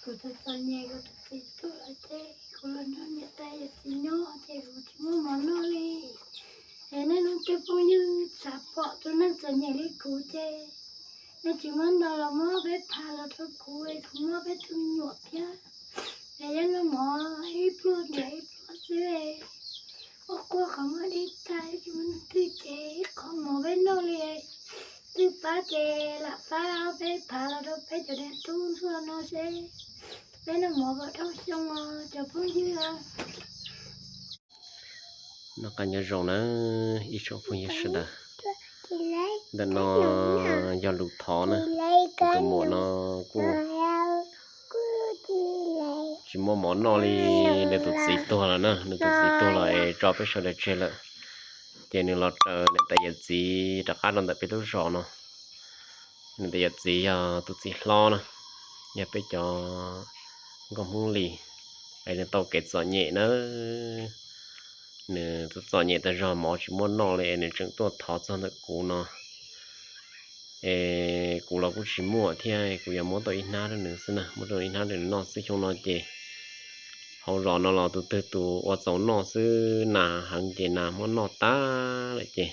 Kuv txom txom nyem, kuv tus txiv tuag lawm ces kuv los nrog niam tais yawm txiv nyob ces kuv tsis muaj mov noj li. Es nej leej twg phooj ywg xav pom tus neeg txom nyem li kuv ces nej tsis muab ntau los muab peb phav los rau kuv es kuv muab peb tus me nyuam thiab. Es yeej noj mov ib pluag ntiav ib pluag xwb. Ua quaj qhov muag dib tag, tsis muaj leej twg ces ib qho mov peb noj li. Twg pab ces lam pab peb phav los rau peb cov niam tub ntsuag no seb peb noj mov kom dhau xyoo os cov phooj ywg. Noj qab nyob zoo na ib tsoom phooj ywg sawv daws. Ntawm no yog lus thov na, tus muam no kuj tsis muaj mov noj li, nws tus txiv tuag lawm na, nws tus txiv tuag lawm es tso peb sawv daws tseg lawm. Ces nws los raws niam tais yawm txiv rov qab rau ntawm peb lub zos no. Niam tais yawm txiv yog tus txiv hlob na, yog peb cov nkauj Hmoob Lis, es nws tau kev txom nyem na. Nws txom txom nyem tag zog, mov tsis muaj noj li es nws tseem tuaj thov txog ntawm kuv no. Es kuv los kuj tsis muaj thiab, kuv yog muab tau ib hnab rau nws xwb na, muab tau ib hnab rau nws noj xwb. Xyoo no ces hauv zos no los tus twg tus ua txaus noj xwb, nas heev ces nas muab noj tag lawm ces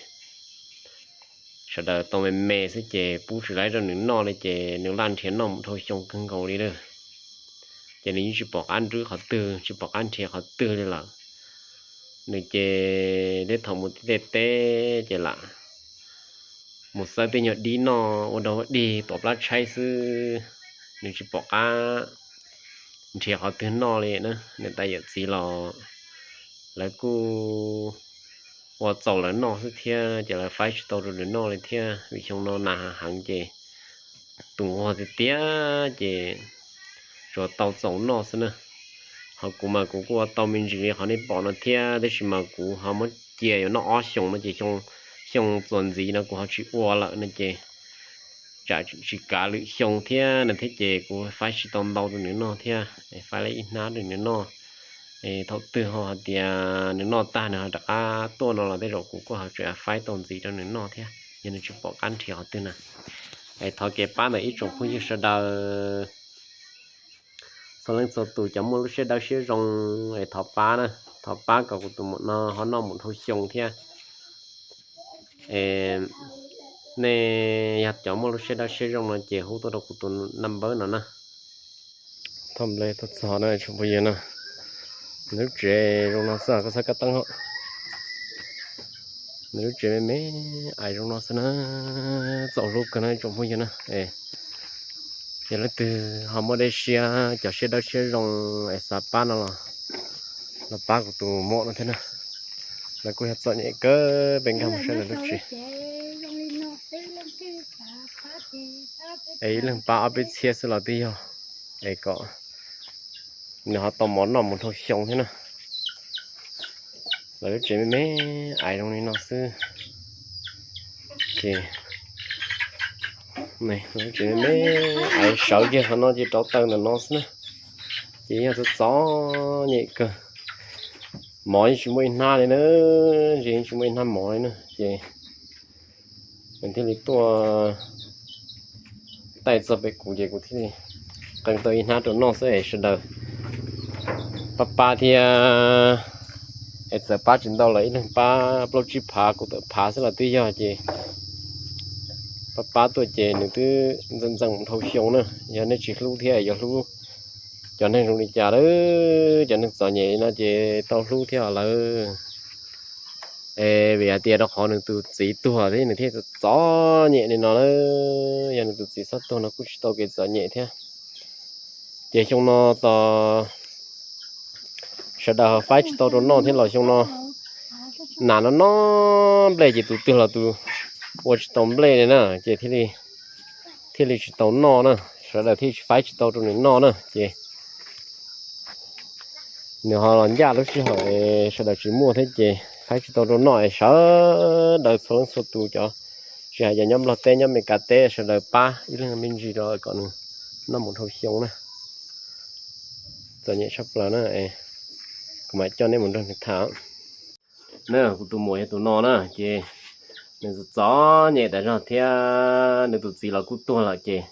sawv daws tau me me xwb ces pub tsis laib rau nws noj li ces nws laj nrhiav noj mus dhau xyoo kawg nkaus li lawm. Ces nws yeej tsis pom qab nrhiav qhov twg, tsis pom qab nrhiav qhov twg li lawm. Nws ces tej thaum mus tej teb ces lam mus xawb tej nyuag dib noj ua dog ua dig tom plab tshaib xwb, nws tsis pom qab nrhiav qhov twg noj li na. Niam tais yawm txiv los lawv kuj ua txaus lawv noj xwb thiab ces lawv faib tsis tau rau nws noj li thiab, vim xyoo no nas heev ces tus nquag tiag tiag ces tsuas tau txaus noj xwb na. Ho kuv mas kuv kuj ua tau me ntsis li qhov nej pom no thiab, tab sis mas kuv ho muab cia yuav noj ob xyoos no ces xyoo txuas ntxiv no kuv ho tsis ua lawm no ces tsam tsis kav lwm xyoo thiab no thiab ces kuv faib tsis tau ntau rau nws noj thiab, faib li ib hnab rau nws noj. Thaum twg ho hais tias nws noj tag nws ho rov qab tuaj no los tej zaum kuv kuj ho tseem faib tau ntxiv rau nws noj thiab, yog nws tsis pom qab nrhiav qhov twg na. Es thov kev pab ntawm ib tsoom phooj ywg sawv daws. Txhua leej txhua tus cov muaj lub siab dawb siab zoo es thov pab na, thov pab kom kuv tus muam no ho noj mus dhau xyoo thiab. Es nej yog cov muaj lub siab dawb siab zoo no ces hu tuaj rau kuv tus number no na. Thoj nplej tuaj txog na tsoom phooj ywg na. Nws lub tsev zoo no xwb, koj txhob kab teeb os. Nws lub tsev me me ais zoo no xwb na, txaus hlub kawg no ib tsoom phooj ywg na. Yog leej twg ho muaj dej siab, cov siab dawb siab zoo es xav pab no los, los pab kuv tus muam no thiab na. Lawv kuj yog txom nyem kawg, peb nkag mus saib lawv lub tsev. Es ib leeg pab ob peb txhiab xwb los twb yog, es kom nws ho tau mov noj mus dhau xyoo thiab na. Lawv lub tsev me me ais zoo li no xwb. Ces lub tsev me me ais sawv kiag qhov no ces rauv taws ntawm no xwb na. Ces yog txom txom nyem kawg, mov yeej tsis muaj ib hnab li na, yeej tsis muaj ib hnab mov li na ces nws thiaj li tuaj taij txog pem kuv ces kuv thiaj li qee tau ib hnab rau noj xwb es sawv daws pab pab thiab. Es txawm pab tsis ntau los ib leeg pab plaub tsib phav, kuv tawm phav xwb los twb yog ces pab pab tuaj ces nws twb ntxeev ntxeev mus dhau xyoo na. Yog nej tsis hlub thiab yuav hlub cov neeg zoo li cas lawm, cov neeg txom nyem li no ces tau hlub thiab lawm. Es vim hais tias rau qhov nws tus txiv tuag thiab nws thiaj txom nyem li no lawm, yog nws tus txiv txhob tuag no kuj tsis tau kev txom nyem thiab. Ces xyoo no tos sawv daws ho faib tsis tau rau noj thiab los xyoo no nas no no nplej ces tus twg los tus ua tsis tau nplej li na ces thiaj li tsis tau noj na, sawv daws thiaj faib tsis tau rau nws noj na ces nws ho los ncaj lub sij hawm sawv daws tsis muaj thiab ces faib tsis tau rau noj es sawv daws txhua leej txhua tus cov tsis hais cov nyob Nplog teb nyob Meskas teb sawv daws pab ib leeg me ntsis rau kom nws noj mus dhau xyoo na. Txom nyem tshaj plaws na, kuv mam coj nej mus nrog nws tham. Na kuv tus muam yog tus no na ces nws txom nyem tas zog thiab nws tus txiv los kuj tuag lawm ces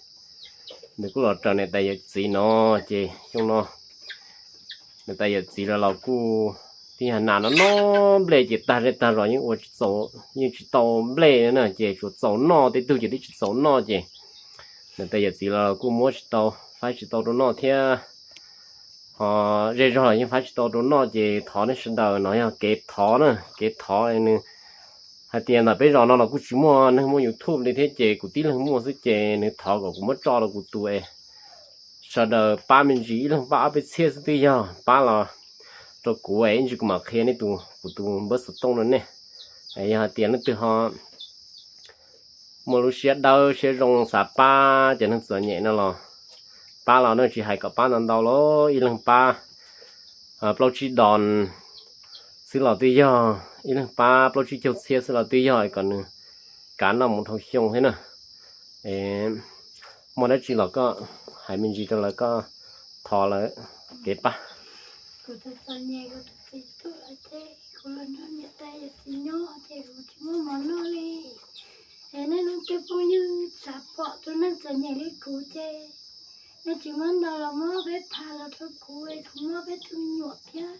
Nws kuj los raws niam tais yawm txiv no, ces xyoo no niam tais yawm txiv los los kuj tib yam nas no no nplej ces tag zej tag zos yeej ua tsis txaus, yeej tsis tau nplej na, ces tsuas txaus noj, tej tug ces twb tsis txaus noj ces niam tais yawm txiv los kuj muab tsis tau, faib tsis tau rau noj thiab. Ho zej zog los yeej faib tsis tau rau noj ces thov nej sawv daws, no yog kev thov na, kev thov nws hais tias ntawm peb zos no los kuj tsis muaj neeg muaj YouTube li thiab ces kuv tib leeg muaj xwb ces nws thov kom kuv muab tso rau kuv tus es sawv daws pab me ntsis, ib leeg pab ob peb txhiab xwb twb yog, pab los rau kuv es ib ntsis kuv mam qhia nej tus, kuv tus npawb xov tooj rau nej. Yog hais tias leej twg ho muaj lub siab dawb siab zoo xav pab cov neeg txom nyem no los pab los nej tsis hais kom pab ntau ntau los ib leeg pab plaub tsib dos xwb los twb yog, ib leeg pab plaub tsib caug txhiab xwb los twb yog kom nws kav noj mus dhau xyoo thiab na. Muaj dab tsi los koj hais me ntsis rau lawv, koj thov lawv kev pab. Kuv txom nyem kuv tus txiv tuag ces kuv los nrog niam tais yawm txiv nyob ces kuv tsis muaj mov noj li. Es nej leej twg phooj ywg xav pom tus neeg txom nyem li kuv ces nej tsis muab ntau los muab peb phav los rau kuv es kuv muab peb tus me nyuam thiab.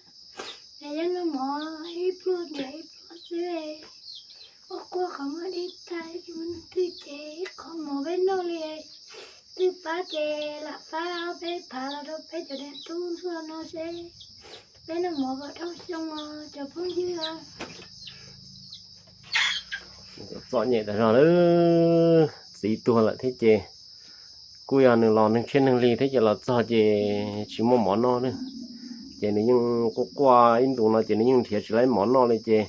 Es yeej noj mov ib pluag ntiav ib pluag xwb, quaj quaj qhov muag dib tag, tsis muaj leej twg ces ib qho mov peb noj li. Twg pab ces lam pab peb phav los rau peb cov niam tub ntsuag no seb peb noj mov kom dhau xyoo os cov phooj ywg. Txom nyem tas zog lawm, txiv tuag lawm thiab ces kuj yog nws los neeg tshiab neeg lig thiab ces los txog ces tsis muaj mov noj na. Ces nws yeej quaj quaj ib ntus no ces nws yeej nrhiav tsis tau mov noj li ces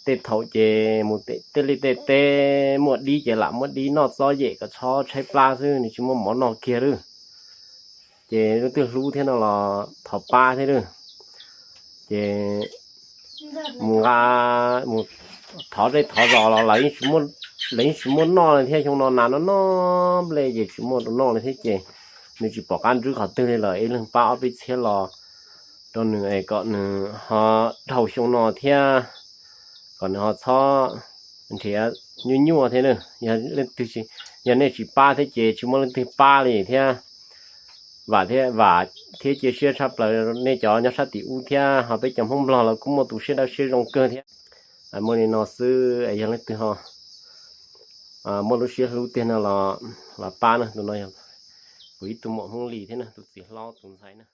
tej thaum ces mus tej liaj tej teb muaj dib ces lam muab dib noj txob yem kom tshob tshaib plab xwb, nws tsis muaj mov noj kiag lawm. Ces leej twg hlub thiab no los thov pab thiab lawm. Ces mus nqa, mus thov zej thov zos los lawv yeej tsis muaj noj li thiab, xyoo no nas no no nplej ces tsis muaj rau noj li thiab ces nws tsis pom qab nrwb qhov twg li lawm, ib leeg pab ob peb txhiab los rau nws es kom nws ho dhau xyoo no thiab kom nws ho txhob nrhiav nyuaj nyuaj thiab na. Yog leej twg, yog nej tsis pab thiab ces tsis muaj leej twg pab li thiab. Vam thiab vam thiab cia siab tshaj plaws nej cov nyob sab tim ub thiab ho peb cov Hmoob Nplog los kuj muaj tus siab dawb siab zoo kawg thiab. Muaj li no xwb, yog leej twg ho muaj lub siab hlub tiag no los pab na. Tus no yog kuv ib tug muam Hmoob Lis thiab na, tus txiv hlob tus ntxhais na.